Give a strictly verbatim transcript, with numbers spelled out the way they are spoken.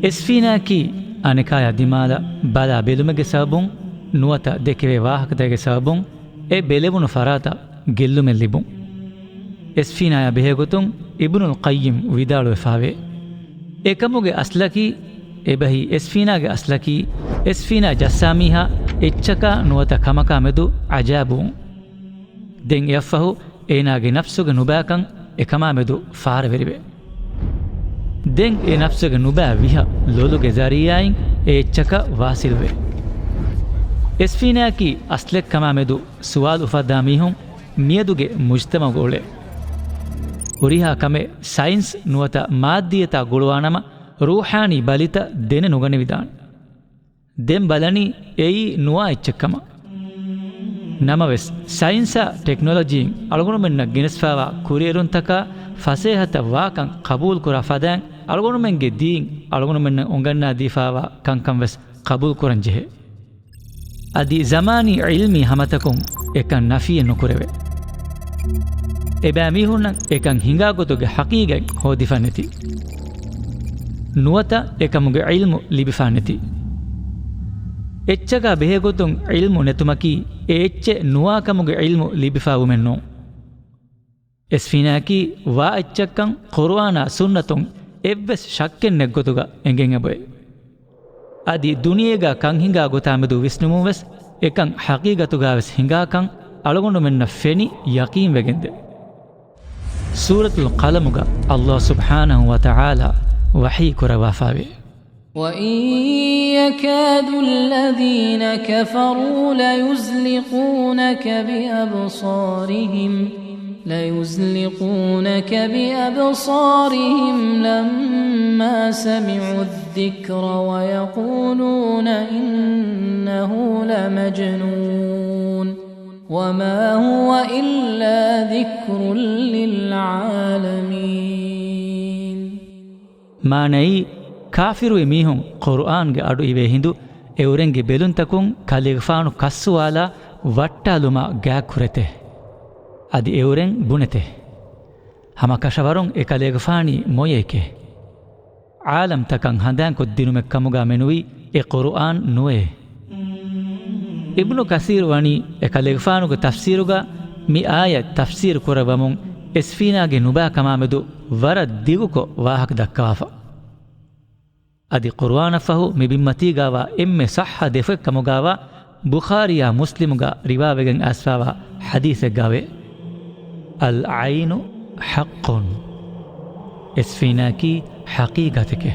އެސްފީނާއަކީ އަނެކާޔާ ދިމާލަށް ބަލާ ބެލުމެއްގެ ސަބަބުން ނުވަތަ ދެކެވޭ ވާހަކަތަކެއްގެ ސަބަބުން އެ ބެލެވުނު ފަރާތަށް ގެއްލުމެއް ލިބުން. އެސްފީނާޔާ ބެހޭގޮތުން އިބްނުލް ޤައްޔިމް ވިދާޅުވެފާވޭ. އެކަމުގެ އަސްލަކީ، އެބަހީ އެސްފީނާގެ އަސްލަކީ، އެސްފީނާ ޖައްސާ މީހާ އެއްޗަކާ ނުވަތަ ކަމަކާ މެދު އަޖާބުވުން. ދެން އެއަށްފަހު އޭނާގެ ނަފްސުގެ ނުބައިކަން އެކަމާ މެދު ފާރަވެރިވޭ. ދެން އެ ނަފްސުގެ ނުބައި ވިހަ ލޮލުގެ ޒަރީޢާއިން އެ އެއްޗަކަށް ވާސިލްވޭ. އެސްފީނާއަކީ އަސްލެއްކަމާ މެދު ސުވާލު އުފައްދާ މީހުން މިއަދުގެ މުޖްތަމަޢުގަ އުޅޭ. ހުރިހާ ކަމެއް ސައިންސް ނުވަތަ މާއްދިއްޔަތާ ގުޅުވާނަމަ، ރޫޙާނީ ބަލިތައް ދެނެ ނުގަނެވިދާނެ. ދެން ބަލަނީ އެއީ ނުވާ އެއްޗެއްކަމަށް. ނަމަވެސް، ސައިންސާ ޓެކްނޮލޮޖީން އަޅުގަނޑުމެންނަށް ގެނެސްފާވާ ކުރިއެރުންތަކާ ފަސޭހަތައް ވާކަން ޤަބޫލުކުރާ ފަދައިން، އަޅުގަނޑުމެންގެ ދީން އަޅުގަނޑުމެންނަށް އުނގަންނާދީފާވާ ކަންކަން ވެސް ޤަބޫލުކުރަން ޖެހޭ. އަދި ޒަމާނީ ޢިލްމީ ހަމަތަކުން އެކަން ނަފީއެއް ނުކުރެވޭ. އެބައިމީހުންނަށް އެކަން ހިނގާ ގޮތުގެ ޙަޤީޤަތް ހޯދިފާނެތި. ނުވަތަ އެކަމުގެ ޢިލްމު ލިބިފާނެތި. އެއްޗަކާ ބެހޭގޮތުން ޢިލްމު ނެތުމަކީ އެ އެއްޗެއް ނުވާކަމުގެ ޢިލްމު ލިބިފާވުމެއް ނޫން. އެސްފީނާއަކީ ވާ އެއްޗެއްކަން ޤުރުއާނާ ސުންނަތުން އެއްވެސް ޝައްކެއް ނެތްގޮތުގަ އެނގެން އެބައޮތް. އަދި ދުނިޔޭގަ ކަން ހިނގާ ގޮތާ މެދު ވިސްނުމުން ވެސް އެކަން ޙަޤީޤަތުގަ ވެސް ހިނގާކަން އަޅުގަނޑުމެންނަށް ފެނި ޔަޤީންވެގެންދޭ. ސޫރަތުލް ޤަލަމުގަ ﷲ ސުބްޙާނަހޫ ވަތަޢާލާ ވަޙީ ކުރައްވާފާވޭ. وَإِن يَكَادُ الَّذِينَ كَفَرُوا لَيُزْلِقُونَكَ بِأَبْصَارِهِمْ، لَيُزْلِقُونَكَ بِأَبْصَارِهِمْ لَمَّا سَمِعُوا الذِّكْرَ وَيَقُولُونَ إِنَّهُ لَمَجْنُونٌ وَمَا هُوَ إِلَّا ذِكْرٌ لِّلْعَالَمِينَ. މާނައީ، ކާފިރުވި މީހުން ޤުރުއާންގެ އަޑު އިވޭ ހިނދު އެއުރެންގެ ބެލުންތަކުން ކަލޭގެފާނު ކައްސުވާލާ ވައްޓާލުމާ ގާތްކުރޭތޭ. އަދި އެއުރެން ބުނޭތޭ، ހަމަ ކަށަވަރުން އެ ކަލޭގެފާނީ މޮޔައެކޭ. ޢާލަމްތަކަށް ހަނދާންކޮށްދިނުމެއް ކަމުގަ މެނުވީ އެ ޤުރުއާން ނުވޭ. އިބްނު ކަސީރު ވަނީ އެ ކަލޭގެފާނުގެ ތަފްސީރުގަ މި އާޔަތް ތަފްސީރު ކުރައްވަމުން އެސްފީނާގެ ނުބައިކަމާމެދު ވަރަށް ދިގުކޮށް ވާހަކަ ދައްކަވާފަ. އަދި ޤުރުއާނަށްފަހު މި ބިންމަތީގައިވާ އެންމެ ޞައްޙަ ދެފޮތް ކަމުގައިވާ ބުޚާރީއާ މުސްލިމުގަ ރިވާވެގެން އައިސްފާވާ ޙަދީޘެއްގައިވޭ، العين حق، އެސްފީނާއަކީ ޙަޤީޤަތެކޭ.